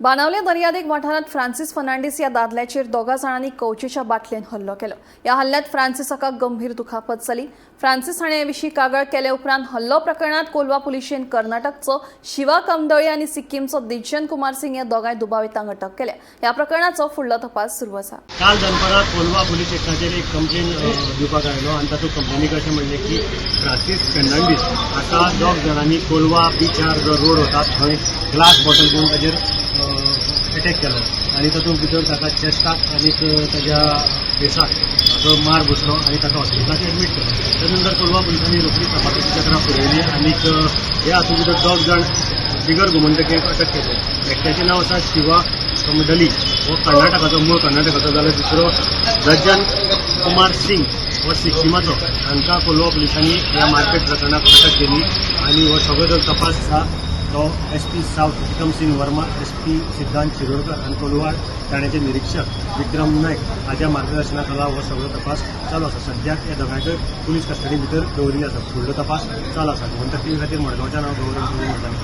बाणावले दर्यादेग वाठारांत फ्रांसीस फर्नांडीस ह्या दादल्याचेर दोगा जाणांनी कवचेच्या बाटलेन हल्लो केलो. ह्या हल्ल्यांत फ्रांसीस हाका गंभीर दुखापत जाली. फ्रांसीस हाणें हे विशीं कागाळ केले उपरांत हल्लो प्रकरणांत कोलवा पुलिशेन कर्नाटकचो शिवा कमदळी आनी सिक्कीमचो दिजन कुमार सिंग ह्या दोगांय दुबावितांक अटक केल्या. ह्या प्रकरणाचो फुडलो तपास सुरू आसा. काल दनपारां कोलवा पुलीस स्टेशनाचेर एक कंप्लेन दिवपाक आयलो आनी तातूंत कंप्लेनीक अशें म्हणलें की फ्रांसीस फेर्नांडीस हाका दोग जाणांनी कोलवा बिचार जो रोड वता थंय ग्लास बॉटल घेवन ताजेर एटॅक केलो आनी तातूंत भितर ताका चेस्टाक आनीक ताज्या फेसाक हाचो मार बसलो आनी ताका हॉस्पिटलाक एडमीट केलो. त्या नंतर कोलवा पुलिसांनी रोखडीच तपासाची चक्रां फिरयली आनीक ह्या हातूंत भितर दोग जाण बिगर घुमंतकेक अटक केले. एकट्याचें नांव आसा शिवा कमडली, हो कर्नाटकाचो, मूळ कर्नाटकाचो, जाल्यार दुसरो रजन कुमार सिंग हो सिक्किमाचो. हांकां कोलवा पुलिसांनी ह्या मारपेट प्रकरणात अटक केली आनी हो सगळो जो तपास आसा तो SP south Uttam Singh Verma, SP Siddhant Shirodkar आनी कोलवा ठाण्याचे निरीक्षक विक्रम नायक हाच्या मार्गदर्शना खाला हो सगळो तपास चालू आसा. सद्याक ह्या दोगांयकय पुलीस कस्टडी भितर दवरिल्ले आसा. फुडलो तपास चालू आसा. गोमंतक टीव्ही खातीर मडगांवच्यान हांव गौरव.